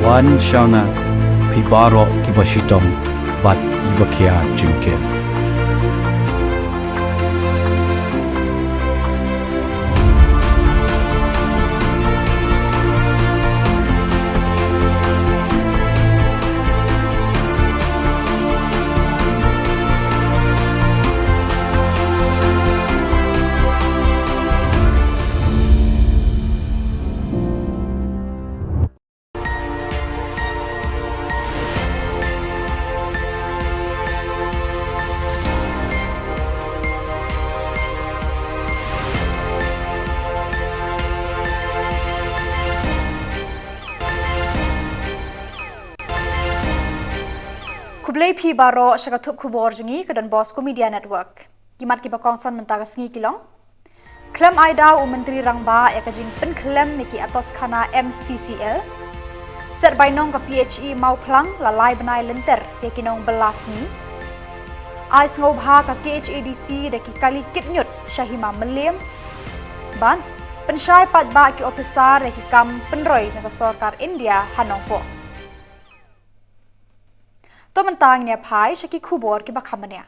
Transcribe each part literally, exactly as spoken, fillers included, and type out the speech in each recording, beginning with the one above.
Wan sha nga, phi baroh kiba shitom bad kiba khia jingkit. Khublei phi baroh sha ka thup khubor jong ngi ka Don Bosco Media Network. Ki mat kiba kongsan mynta ka sngi ki long: Khlem ai daw u Myntri Rangbah ïa ka jingpynkhlem ïa ki atoskhana M C C L. Set bainong ka P H E Mawphlang la lai bnai lynter ïa ki nongbylla sngi. Ai sngewbha ka K H A D C da ki kali kit ñiut sha hima Mylliem. Bad pynshai paidbah ki ophisar ïa ki kam pynroi jong ka sorkar India ha Nongpoh. To mynta ngin ïa phai sha ki khubor kiba kham bniah.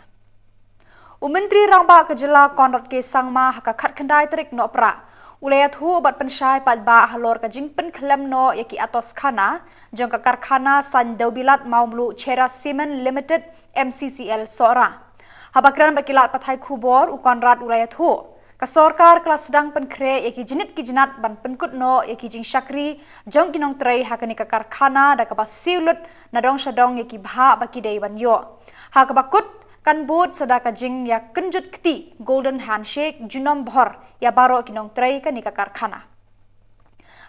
U Myntri Rangbah ka Jylla Conrad K Sangma ha ka khatkhyndai tarik Nohprah u la ïathuh bad pynshai paidbah halor ka jingpynkhlem noh ïa ki atoskhana jong ka karkhana saiñ dewbilat Mawmluh Cherra Cement Limited, M C C L, Sohra. Haba kren bad ki lad pathai khubor, u Conrad u la ïathuh ka sorkar ka la sdang pynkhreh ïa ki jnit ki jnat ban pynkut noh ïa ki jingshakri jong ki nongtrei ha kane ka karkhana da kaba siew lut na dong sha dong ïa ki bhah ba ki dei ban ïoh. Ha kaba kut kan bud sa da ka jingïakynjut kti, golden handshake, junom bhor ïa baroh ki nongtrei kane ka karkhana.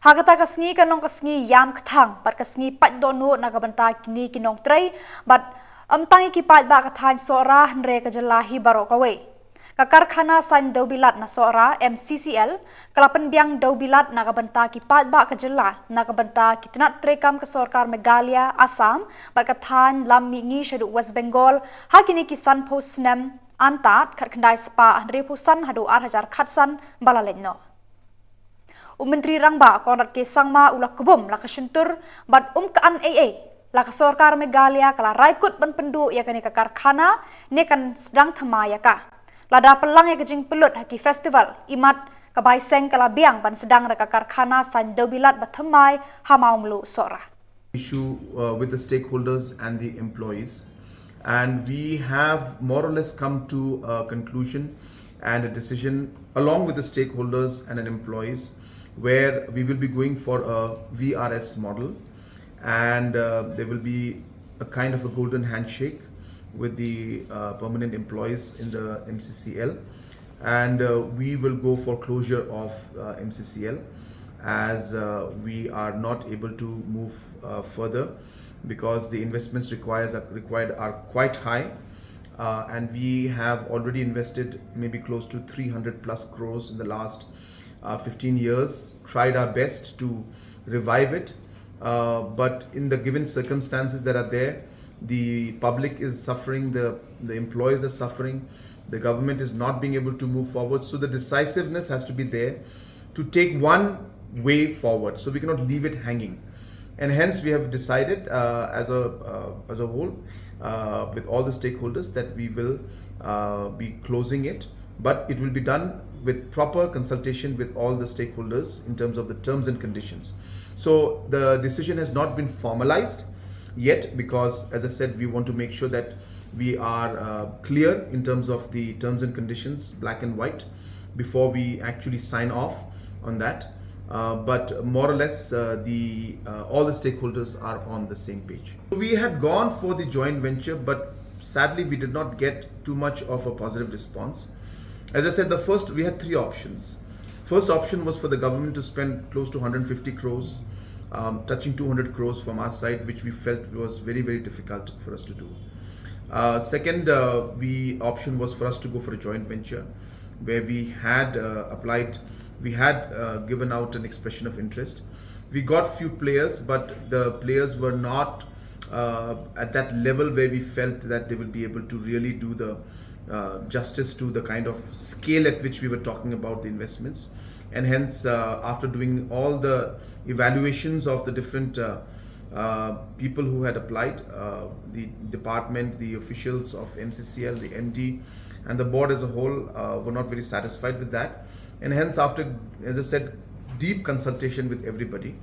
Ha kata ka sngi kan long ka sngi ïam kthang bad ka sngi pait dohnud na ka bynta kine ki nongtrei, bad ym tang ïa ki paidbah ka thaiñ Sohra hynrei ka jylla hi baroh kawei. Ka karkhana saiñ dewbilat na Sohra, M C C L, ka la pynbiang dewbilat na ka bynta ki paidbah ka jylla na ka bynta ki tnat treikam ka sorkar Meghalaya, Assam bad ka thaiñ lam mihngi shaduh West Bengal ha kine ki sanphew snem antad, khatkhyndai spah hynriewphew san haduh ar hajar khatsan ba la leit noh. U Myntri Rangbah Conrad K Sangma u la kbum la ka shyntur bad um khan ei ei, la ka sorkar Meghalaya ka la rai kut ban pynduh ïa kane ka karkhana ne kan sdang thymmai ïa ka. Lada pynlang ïa ka jingpynlut ha ki festival, imat ka Baiseng ka la biang ban sdang da ka karkhana saiñ dewbilat ba thymmai ha Mawmluh, Sohra. Issue, uh, with the stakeholders and the employees. And we have more or less come to a conclusion and a decision along with the stakeholders and an employees where we will be going for a V R S model, and, uh, there will be a kind of a golden handshake with the, uh, permanent employees in the M C C L. And, uh, we will go for closure of, uh, M C C L as, uh, we are not able to move, uh, further because the investments requires are, required are quite high. Uh, and we have already invested maybe close to three hundred plus crores in the last, uh, fifteen years, tried our best to revive it. Uh, but in the given circumstances that are there, the public is suffering, the, the employees are suffering, the government is not being able to move forward. So the decisiveness has to be there to take one way forward. So we cannot leave it hanging. And hence we have decided, uh, as a, uh, as a whole, uh, with all the stakeholders, that we will, uh, be closing it, but it will be done with proper consultation with all the stakeholders in terms of the terms and conditions. So the decision has not been formalized yet because, as I said, we want to make sure that we are, uh, clear in terms of the terms and conditions, black and white, before we actually sign off on that. Uh, but more or less, uh, the, uh, all the stakeholders are on the same page. We had gone for the joint venture, but sadly we did not get too much of a positive response. As I said, the first, we had three options. First option was for the government to spend close to hundred fifty crores, um, touching two hundred crores from our side, which we felt was very, very difficult for us to do. Uh, second, uh, we, option was for us to go for a joint venture where we had, uh, applied, we had, uh, given out an expression of interest. We got few players, but the players were not, uh, at that level where we felt that they will be able to really do the, uh, justice to the kind of scale at which we were talking about the investments. And hence, uh, after doing all the evaluations of the different, uh, Uh, people who had applied, uh, the department, the officials of M C C L, the M D, and the board as a whole uh, were not very satisfied with that. And hence, after, as I said, deep consultation with everybody,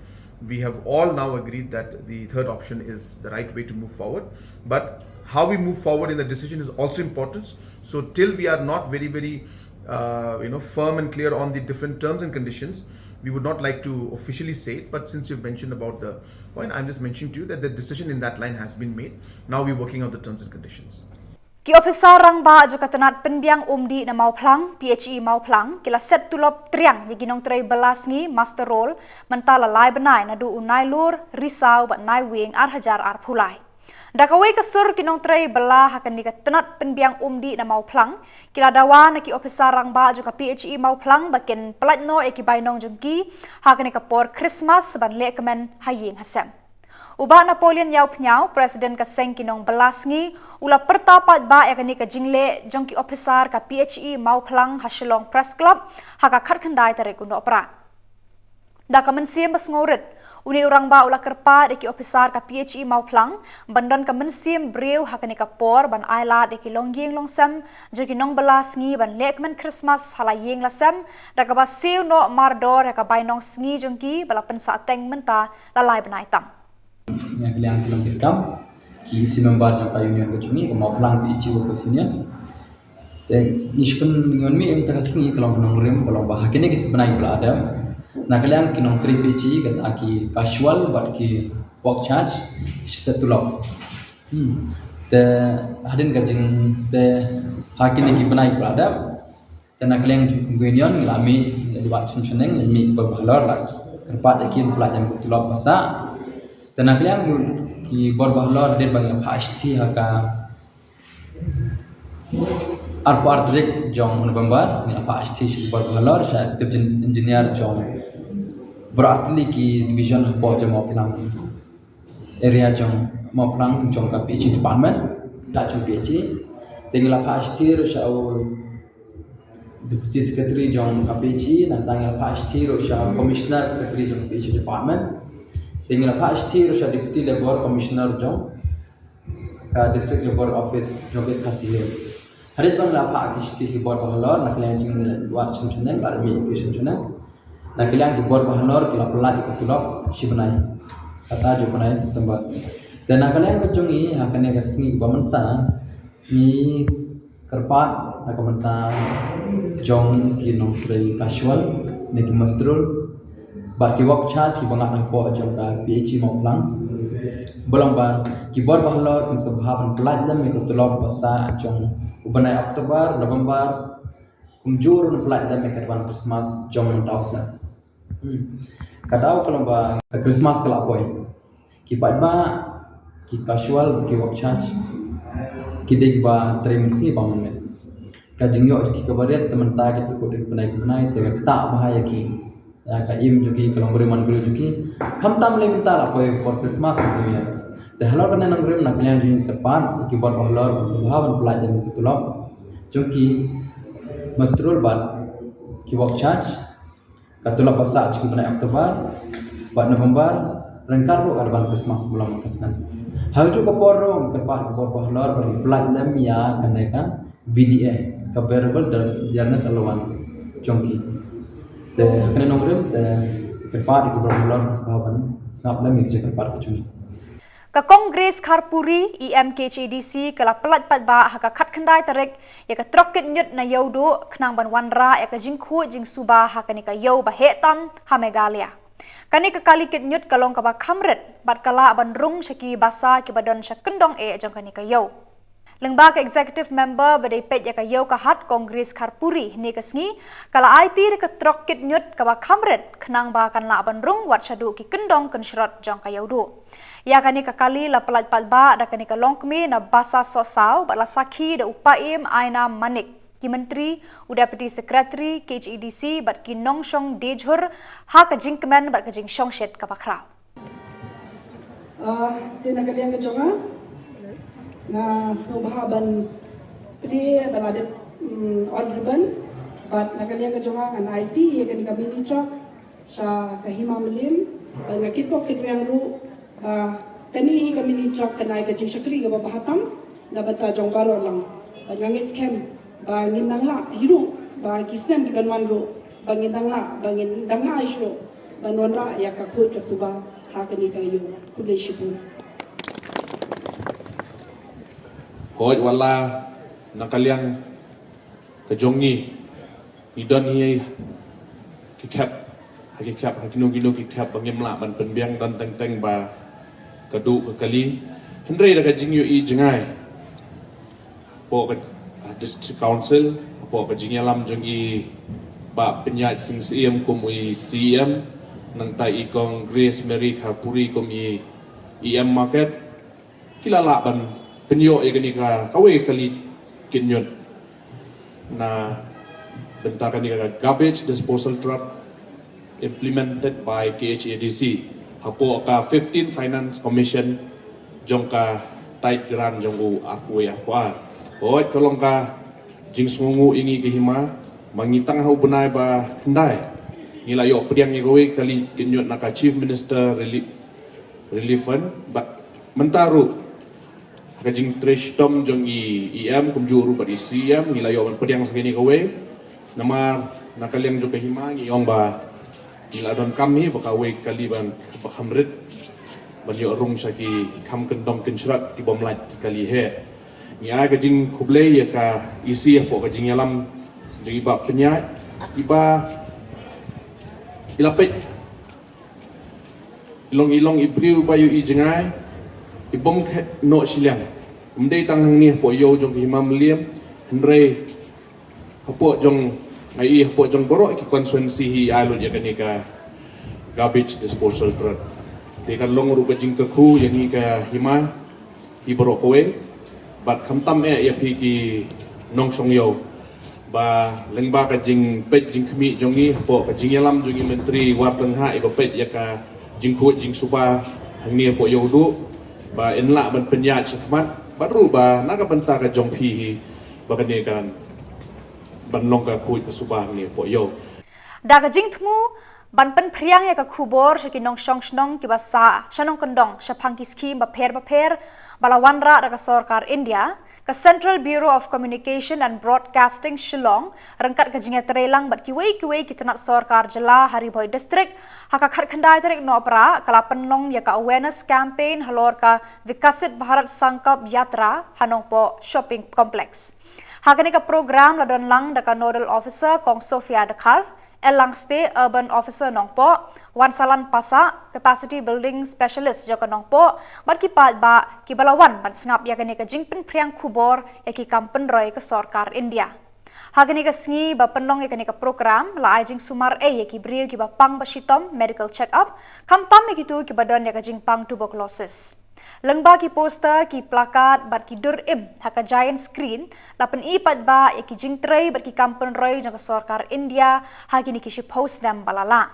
we have all now agreed that the third option is the right way to move forward. But how we move forward in the decision is also important. So till we are not very, very, uh, you know, firm and clear on the different terms and conditions, we would not like to officially say it. But since you've mentioned about the point, I'm just mentioning to you that the decision in that line has been made. Now we're working out the terms and conditions. Ki officer rangbah jong ka tnat pynbiang umdih na Mawphlang, P H E Mawphlang, ki la set tulop triang ïa ki nongtrei bylla sngi muster roll mynta la lai bnai naduh u Nailur, Risaw bad Naiwieng ar hajar arphew lai. Da kawei ka sur ki nongtrei bylla ha kane ka tnat pynbiang umdih na Mawphlang, ki la dawa na ki officer rangbah jong ka P H E Mawphlang ba kin pyllait noh ïa ki bainong jong ki ha kane ka por Christmas ban lehkmen ha ïing ha sem. U Bah Napoleon Ïawphniaw, President ka seng ki nongbylla sngi, u la pyrta paidbah ïa kane ka jingleh jong ki officer ka P H E Mawphlang ha Shillong Press Club ha ka khatkhyndai tarik u Nohprah. Da ka mynsiem ba sngewrit, une u rangbah u la kyrpad ïa ki officer ka P H E Mawphlang ban don ka mynsiem briew ha kane ka por ban ailad ïa ki longïing longsem jong ki nongbylla sngi ban lehkmen Christmas ha la ïing la sem, da kaba siew noh mardor ïa ka bainong sngi jong ki ba la pynsah teng mynta la lai bnai tam. Nga kylliang ki longkit kam ki isi member jong ka union ka jong ngi ka Mawphlang P H E Workers Union. Te ngi shu pynïoh mih ïa ka sngi ka long ka nongrim ka long ba ha kine ki bnai ba la dep na ka liang ki nongtrei P H E kata ki casual bad ki work charge ki shu set tulop. Hmm. Te hadien ka jing te ha kine ki bnai ba la dep te na ka liang jong ka union la mih la duwat sum shaneng la mih bor ba halor la kyrpad ïa ki ba la jem ka tulop ba sah. Te na ka liang ki bor ba halor hadien ba ngi la phah shithi ha ka arphew ar tarik jong November ngi la phah shithi sha ki bor ba halor sha executive engineer jong baroh artylli ki division hapoh jong Mawphlang area jong Mawphlang jong ka P H E department. Ka jong P H E te ngi la phah shithi ruh sha u Deputy Secretary jong ka P H E, nangta ngi la phah shithi ruh sha Commissioner Secretary jong ka P H E department. Te ngi la phah shithi ruh sha Deputy Labour Commissioner jong ka District Labour Office jong ka East Khasi Hills. Hadien ba ngi la phah ki shithi ki bor ba halor na ka liang jong ngi la wad sum shaneng la mih ki sum shaneng. Na ka liang ki bor ba halor ki la pyllait ïa ka tulop shi bnai. Kata ju bnai September. Te na ka liang ka jong ngi ha kane ka sngi ba mynta ngi kyrpad na ka bynta jong ki nongtrei casual ne ki muster roll bad ki work charge kiba ngat hapoh jong ka P H E Mawphlang. Ba long ba ki bor ba halor kin sa bha ban pyllait lem ïa ka tulop ba sah jong u bnai October, November, kumjuh ruh ban pyllait lem ïa ka Advance Christmas jong mynta u snem. Hmm. Ka daw ka long ba ka Christmas ka la poi. Ki paidbah, ki casual, ki work charge, ki dei kiba trei mynsngi bam mynmiet. Ka jingïoh jong ki kaba rit te mynta ki sa kut da ki bnai ki bnai te ka ktah bha ïa ki. Ïa ka im jong ki, ka long briew man briew jong ki. Khamtam lei mynta la poi por Christmas ka poi ïa. Te halor kane nongrim na ka liang jong ngi kyrpad ïa ki bor ba halor ba sa bha ban pyllait ïa ka tulop jong ki muster roll bad ki work charge. Ka tulop ba sah jong ki bnai October bad November ryngkat ruh ka Advance Christmas ba long mynta ka snem. Ha kajuh ka por ruh ngi kyrpad ïa ki bor ba halor ban pyllait lem ïa kane ka V D A, ka Variable Dearness Allowance jong ki. Te ha kane nongrim te kyrpad ïa ki bor ba halor ba sa bha ban sngap lem ïa ki jingkyrpad ka jong ngi. Ka Congress Kharpuri, E M K H A D C, ka la pyllait paidbah ha ka khatkhyndai tarik ïa ka trok kit ñiut na Ïewduh khnang ban wanrah ïa ka jingkhuid jingsuba ha kane ka ïew ba heh tam ha Meghalaya. Kane ka kali kit ñiut ka long kaba kham rit bad ka lah ban rung sha ki basa kiba don sha kyndong eh jong kane ka ïew. Lyngba ka executive member ba dei peit ïa ka ïew ka hat Congress Kharpuri hynne ka sngi ka la aiti da ka trok kit ñiut kaba kham rit khnang ba kan lah ban rung wat shaduh ki kyndong kynshrot jong ka Ïewduh. Ïa kane ka kali la pyllait paidbah da kane ka longkmie na basa sohsaw bad la sakhi da u Paiem Ainam Manik, ki myntri, u Deputy Secretary K H A D C bad ki nongshong diejhur ha ka jingkmen bad ka jingshongshit kaba khraw. Ah, te na ka liang ka jong nga nga sngewbha ban plie ba la dep, mm, ot ribbon bad na ka liang ka jong nga ngan aiti ïa kane ka mini truck sha ka Hima Mylliem bad nga kitbok kitrwiang ruh Ba kane hi ka mini truck kan ai ka jingshakri kaba bha tam na bynta jong baroh lang. Ba nga ngeit skhem ba ngin nang lah hi ruh, ba ki snem ki ban wan ruh, ba ngin nang lah, ba ngin dang lah hi ruh ban wanrah ïa ka khuid ka suba ha kane ka ïew. Khublei shibun. Hooid, wat la na ka liang ka jong ngi, ngi don hi ki khep, ha ki khep, ha kino kino ki khep ba ngim lah ban pynbiang, don teng teng ba ka duh ka kali. Hynrei da ka jingïohi jngai hapoh ka, ah, District Council, hapoh ka jingïalam jong i Bah Pynïaid Sing Syiem kum i C E M, nangta i Kong Grace Mary Kharpuri kum i E M Market, ki la lah ban pynïoh ïa kane ka, kawei ka kali kynñiut na bynta kane ka garbage disposal truck implemented by K H A D C hapoh ka fifteen Finance Commission jong ka tied grant jong u arphew arphew ar. Hooid, ka long ka jingsngewnguh ïa ngi ka hima, ma ngi tang ha u bnai ba khyndai ngi la ïoh pdiang ïa kawei ka kali kynñiut na ka Chief Minister Relief, Relief Fund, bad mynta ruh ha ka jingtrei shitom jong i E M kumjuh ruh bad i C E M ngi la ïoh ban pdiang sa kane kawei. Namar na ka liang jong ka hima ngi ong ba ngi la donkam hi ba kawei ka kali ban, ba kham rit ban ïoh rung sha ki kham kyndong kynshrot ki bym lait ki kali heh. Ngi ai ka jingkhublei ïa ka E C hapoh ka jingïalam jong i Bah Pynïaid, i ba i la peit i long, i long i briew ba ïohi jngai, i bym khet noh shiliang. Ym dei tang hangne hapoh ïew jong ka hima Mylliem, hynrei hapoh jong, nga i hapoh jong baroh ki constituency hi i ai lut ïa kane ka garbage disposal truck. Te kan long ruh ka jingkyrkhu ïa ngi ka hima hi baroh kawei, bad khamtam eh ïa phi ki nongshong ïew. Ba lyngba ka jingpeit jingkhmih jong ngi hapoh ka jingïalam jong i Myntri Wartenghah i ba peit ïa ka jingkhuid jingsuba hangne hapoh ïew duh, ba in lah ban pynïaid shakhmat, bad ruh ba na ka bynta ka jong phi hi, ba kane kan ban long ka khuid ka suba hangne hapoh ïew. Da ka jingthmu ban pynphriang ïa ka khubor sha ki nongshong shnong kiba sah sha nongkyndong shaphang ki skhim bapher bapher ba la wanrah da ka sorkar India, ka Central Bureau of Communication and Broadcasting Shillong ryngkat ka jingïatreilang bad kiwei kiwei ki tnat sorkar jylla ha Ri Bhoi District, ha ka khatkhyndai tarik Nohprah ka la pynlong ïa ka awareness campaign halor ka Viksit Bharat Sankalp Yatra ha Nongpoh Shopping Complex. Ha kane ka program la don lang da ka Nodal Officer Kong Sophia Dkhar, L Langste, Urban Officer Nongpoh, Wansalan Passah, Capacity Building Specialist jong ka Nongpoh, bad ki paidbah kiba la wan ban sngap ïa kane ka jingpynphriang khubor ïa ki kam pynroi ka sorkar India. Ha kane ka sngi ba pynlong ïa kane ka program la ai jingsumar ei ïa ki briew kiba pang ba shitom medical check up, khamtam ïa kito kiba don ïa ka jingpang tuberculosis. Lyngba ki poster, ki placard bad ki dur im ha ka giant screen la pyni paidbah ïa ki jingtrei bad ki kam pynroi jong ka sorkar India ha kine ki shiphew snem ba la lah.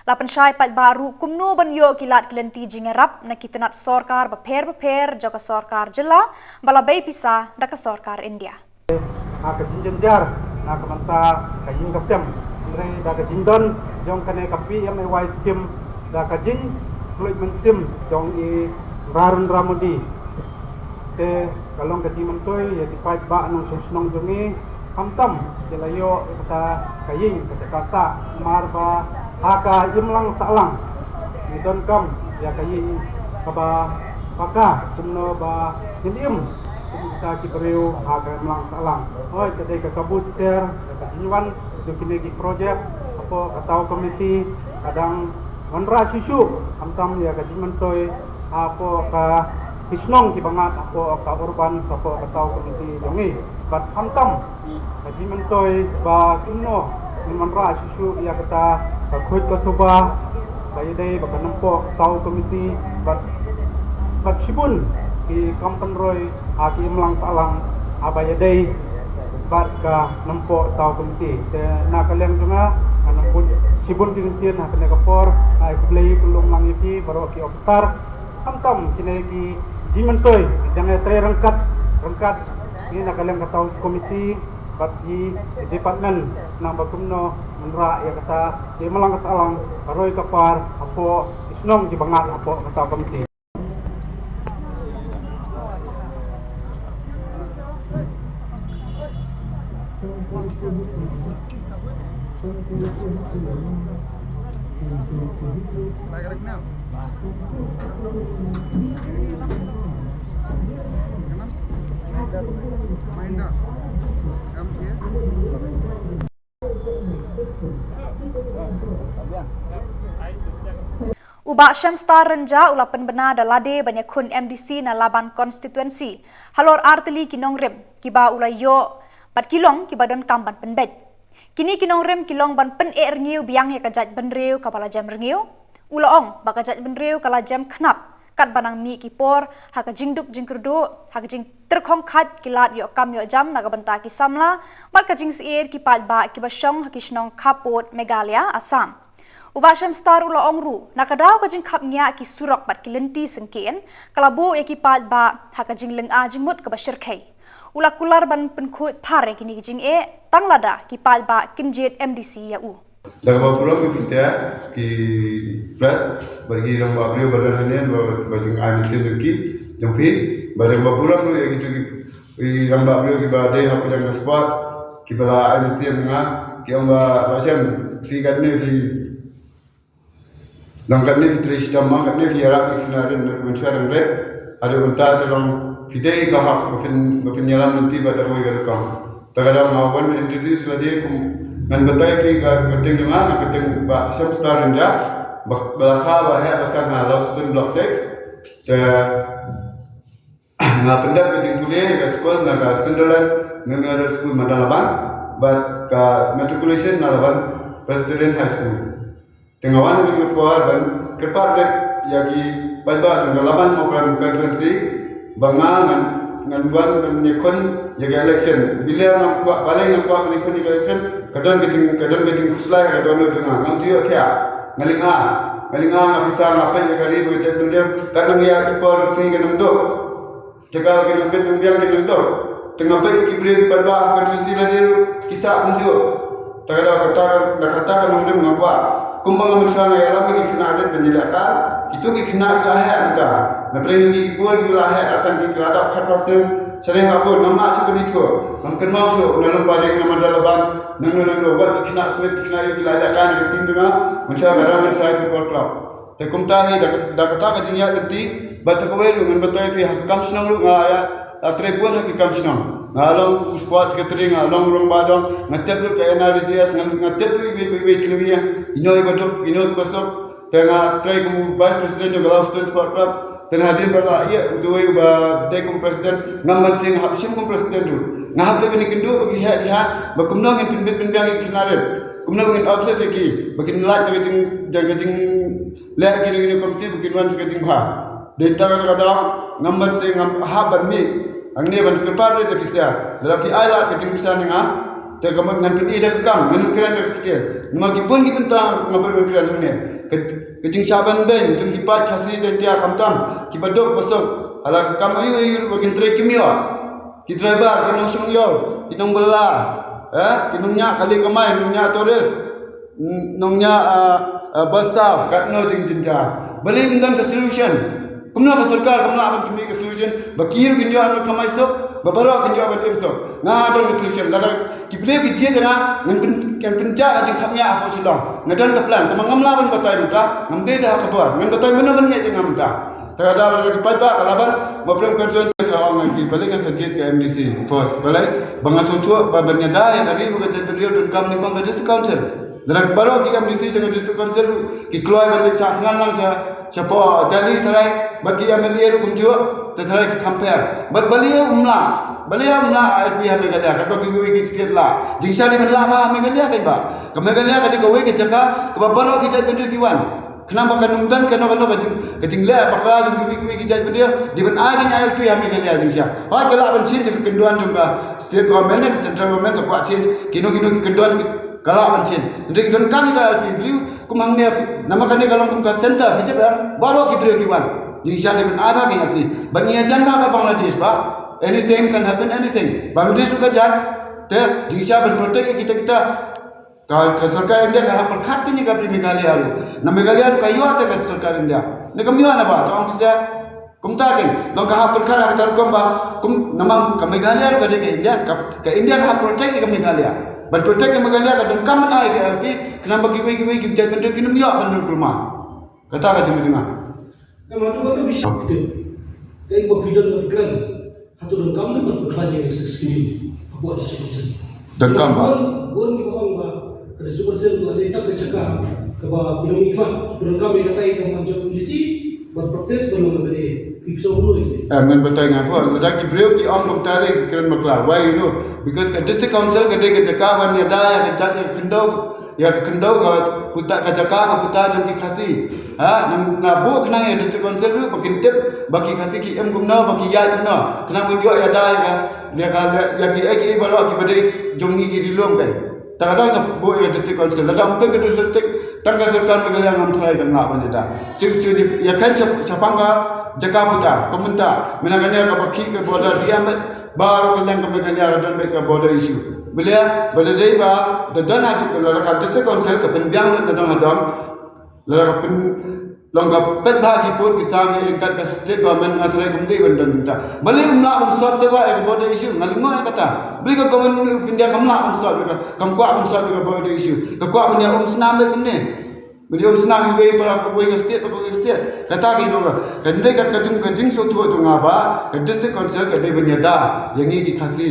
La pynshai paidbah ruh kumno ban ïoh ki lad ki lynti jingïarap na ki tnat sorkar bapher bapher jong ka sorkar jylla ba la bei pisa da ka sorkar India. Ha ka jingjynjar na ka bynta ka ïing ka sem, hynrei da ka jingdon jong kane ka P M A Y scheme, da ka jingkhlem mynsiem jong i Narendra Modi, te ka long ka jingmyntoi ïa ki paidbah nongshong shnong jong ngi, khamtam ki la ïoh ïa kata ka ïing ka jaka sah, namar ba ha ka imlang sahlang ngi donkam ïa ka ïing kaba paka, kumno ba ngin im kum kita ki briew ha ka imlang sahlang. Hooid, ka dei ka kabu sher ïa ka jingwan jong kine ki project hapoh ka Taw Committee, ka dang wanrah shuh shuh, khamtam ïa ka jingmyntoi hapoh ka ki shnong kiba ngat hapoh ka urban, hapoh ka Taw Committee jong ngi. Bad khamtam ka jingmyntoi ba kumno ngin wanrah shuh shuh ïa kata ka khuid ka suba, ba ïadei bad ka Nongpoh Taw Committee, bad, bad shibun ki kam pynroi ha ki imlang sahlang, ha ba ïadei bad ka Nongpoh Taw Committee. Te na ka liang jong nga, nga nang bun shibun ki ktien ha kane ka por, nga ai khublei khublei lang ïa phi baroh ki officer, khamtam kine ki jingmyntoi, jingïatrei ryngkat ryngkat ngi na ka liang ka Taw Committee bad ki department, namar ba kumno wanrah ïa kata ka imlang sahlang, ka roi ka par hapoh ki shnong kiba ngat hapoh ka Taw Committee. U Bah Shyamstar Rynjah u la pynbna da lade ban ïakhun M D C na Laban Constituency halor artylli ki nongrim kiba u la ïoh bad ki long kiba donkam ban pynbeit. Kine ki nongrim ki long ban pyneh rngiew biang ïa ka jaitbynriew kaba la jem rngiew. U la ong ba ka jaitbynriew ka la jem khnap katba nang mih ki por ha ka jingduk jingkyrduh, ha ka jingtyrkhong khait ki lad ïoh kam ïoh jam na ka bynta ki samla bad ka jingsyier ki paidbah kiba shong ha ki shnong khappud Meghalaya, Assam. U Bah Shyamstar u la ong ruh, na ka daw ka jingkhapngiah ki surok bad ki lynti syngkien ka la buh ïa ki paidbah ha ka jinglynga jingmut kaba shyrkhei. U la kular ban pynkhuid phar ïa kine ki jingeh tang lada ki paidbah kin jied M D C ïa u. Da kaba burom ïa phi, ki press, bad ki rangbah briew ba don hangne, ba, ba jing ai mynsiem ïa ki jong phi, bad da kaba burom ruh ïa kito ki, ki rangbah briew kiba dei ha pdeng ka sport, kiba la ai mynsiem ïa nga, ki ong ba, Bah Shyam, phi katne phi Dang katne phi trei shitom ma, katne phi ïarap ïa ki khynnah rit na ka mynshuwa dang rit. Haduh mynta te long phi dei ka hok ba phin, ba phin ïalam lynti bad da kawei ka rukom. Ta ka daw nga wan introduce lade kum, ngan batai phi ka kyrteng jong nga, nga kyrteng Bah Shyamstar Rynjah. Ba, ba la kha ba heh ba san ha Lawsutun Block six. Te nga pyndep ka jingpule ha ka skul na ka Sunderland Memorial School Madallaban, bad ka matriculation na Laban Presbyterian High School. Te nga wan ha kane ka por ban kyrpad rit ïa ki paidbah jong ka Laban Mawkyrwat constituency ba nga ngan, ngan wan ban ïakhun ïa ka election. Balei nga kwah, balei nga kwah ban ïakhun ïa ka election? Ka don ka jing, ka don ka jingkhuslai ha ka dohnud jong nga. Ngam ju ïohthiah. Nga lynga, nga lynga, nga pisa, nga peit ïa ka ri bad ka jaitbynriew. Katba nang ïa ki por sngi ka nang duk. Jaka ki nongbit nongbiang ki nongdor. Te nga peit ki briew ki paidbah ha constituency lade ruh ki sah kumjuh. Ta ka daw kata ka, da kata ka nongrim nga kwah. Kumba nga mynshuwa nga ïalam ïa ki khynnah rit ban ïalehkai. Kito ki khynnah ki la heh mynta. Na pdeng ki, ki bun ki la heh, la san ki, ki la dap khatphra snem. Sha ring la bun, ngam lah shuh ban ithuh. Ngam kynmaw shuh na Lyngba Ring, na Madallaban, nangno nangno, wat ki khynnah Smit, ki khynnah ïa ki la ïalehkai na ka team jong nga. Mynshuwa ka Rangmynsaw Football Club. Te kumta hi da, da kata ka jingïaid lynti, bad sa kawei ruh ngan batai phi ha ka kam shnong ruh nga ïa, la trei bun ha ki kam shnong. Nga long u sport secretary, nga long rangbah dong, nga tep ruh ka N R D G S, nga, nga tep ruh iwei, iwei, iwei, iwei, ino iba duk, ino iba suk. Te nga trei kum u vice president jong ka Lawsutun Sport Club. Te hadien ba la ïeh uta uwei uba dei kum president, ngam ban seng hap shim kum president ruh. Nga hap leh ban ïakynduh bad ki heh ki heh, ba kumno ngin pynbit pynbiang ïa ki khynnah rit. Kumno ba ngin uplift ïa ki, ba kin lait na ka jing, jong ka jing leh kine kine kum sih ba kin wan sha ka jingbha. Dei tang ka daw ngam ban seng, ngam hap ban mih hangne ban kyrpad rit ïa phi sha. Lada phi ai lad ka jingpyrsad ïa nga, te ka mut ngan pyni da ka kam, ngan kren da ka ktien. Namar ki bun ki bynta ngam pat ban kren hangne. Ka, ka jingshah ban beiñ jong ki paid Khasi Jaiñtia khamtam kiba duk ba suk, ha la ka kam aïu aïu ba kin trei kim ïoh. Ki driver, ki nongshong ïew, ki nongbylla, eh, ki nongñiah kali kamai, nongñiah tourist, n-, nongñiah, ah, ah, bus staff, katno jingjynjar. Balei ym don ka solution? Kumno ka sorkar kam lah ban pynmih ka solution ba ki ruh kin ïoh ban kamai suk, ba baroh kin ïoh ban im suk? Nga don ka solution. Lada ki briew ki jied ïa nga, ngan pyn, ngan pynjah ka jingkhapngiah hapoh Shillong. Nga don ka plan, tangba ngam lah ban batai mynta, ngam dei da ka bor, ngan batai mano ban ngeit ïa nga mynta. Te ka daw lada ki paidbah ka Laban Mawkyrwat constituency sa ong ïa ki, balei nga sa jied ka M D C first, balei? Ba nga sngewthuh ba ban ïada ïa ka ri bad ka jaitbynriew donkam nyngkong ka district council. Lada baroh ki M D C jong ka district council ruh ki kloi ban leit shah thngan lang sha, shapoh Delhi tharai, bad ki M L A ruh kumjuh, te tharai ki compare. Bad balei ym lah, balei ym lah I L P ha Meghalaya, katba kiwei ki state lah. Jingshisha dei ban lah ha Meghalaya kein ba. Ka Meghalaya ka dei kawei ka jaka kaba baroh ki jaitbynriew ki wan. Khnang ba kan ym don kano kano ka jing, ka jingleh bakla jong kiwei kiwei ki jaitbynriew, dei ban ai ka I L P ha Meghalaya jingshisha. Hooid ka lah ban change ka kyndon jong ka state government ne ka central government ka kwah change kino kino ki kyndon, ka lah ban change. Hynrei ki donkam ïa ka I L P briew kum hangne, namar kane ka long kum ka center, phi tip em, baroh ki briew ki wan. Jingshisha dei ban ai ba ka I L P. Ba ngi ïajan bha ka Bangladesh ba. Anything can happen, anything. Bangladesh ruh ka jan. Te jingshisha ban protect ïa kita kita. Ka, ka sorkar India ka hap pyrkhat kine ki briew Meghalaya ruh. Na Meghalaya ruh ka ïoh te ka sorkar India. Ne kam ïoh na ba, to ong pisa. Kumta kein, long ka hap pyrkhat ha kata rukom ba, kum, namar ka Meghalaya ruh ka dei ka India, ka, ka India ka hap protect ïa ka Meghalaya. Ban protect ïa Meghalaya ka donkam ban ai ka L P, khnang ba kiwei kiwei ki jaitbynriew kin ym ïoh ban rung kulmar. Kata ka jingmut jong nga. Ka matu ka tu bishop tu. Ka iba phi don ban kren. Hato donkam ne ban pynkhlan ïa ka sixty scheme hapoh district council? Donkam ba. Bun, bun kiba ong ba ka district council ka dei tang ka jaka kaba phi nang ïa ka, phi donkam ïa katai ka man jong M D C ban practice ban long M L A. Phi sngewbha ïa kata. Eh, men batai nga ko, lada ki briew ki ong kumta de ki kren bakla. Why, you know? Because ka district council ka dei ka jaka ban ïada ïa ka jait ïa ka khyndew, ïa ka khyndew ka puta, ka jaka ka puta jong ki Khasi. Ha, na, na buh khnang ïa district council ruh ba kin tip ba ki Khasi ki im kumno, ba ki ïaid kumno. Khnang ban ïoh ïada ïa ka, ïa ka, ïa ki, ïa ki baroh kiba dei jong ngi ki ri lum kai. Te ka dang sa buh ïa ka district council. Lada ym don ka district, tang ka sorkar Meghalaya ngam tharai ka ngah ban ïada. Shu, shu ïa kan shap, shapang ka jaka puta, ka mynta. Mynta kane kaba khih ka border ri ïa met, baroh ka liang ka Meghalaya ka don beit ka border issue. Balei, balei dei ba da don ha ka, lada ka district council ka pynbiang lut na dong ha dong. Lada ka pyn, long ka pynbha ki pud ki sam ïa ryngkat ka state government, nga tharai kam dei ban don mynta. Balei ym lah ban solve te ba ïa ka border issue, nga lyngngoh ïa kata. Balei ka Government of India kam lah ban solve ïa ka, kam kwah ban solve ïa ka border issue. Ka kwah ban ïa um snam beit kumne. Ban ïa um snam iwei para iwei ka state para iwei ka state. Kata ka ïa ka. Ka dei ka, ka jing, ka jingsngewthuh jong nga ba ka district council ka dei ban ïada ïa ngi ki Khasi.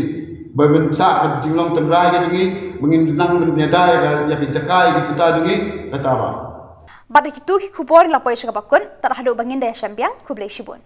Ba ban sah ka jinglong tynrai ka jong ngi, ba ngin nang ban ïada ïa ka, ïa ki jaka ïa ki puta jong ngi, kata ba. Bad da kitu ki khubor ngi la poi sha kaba kut, tad haduh ba ngin da ïashem biang, khublei shibun.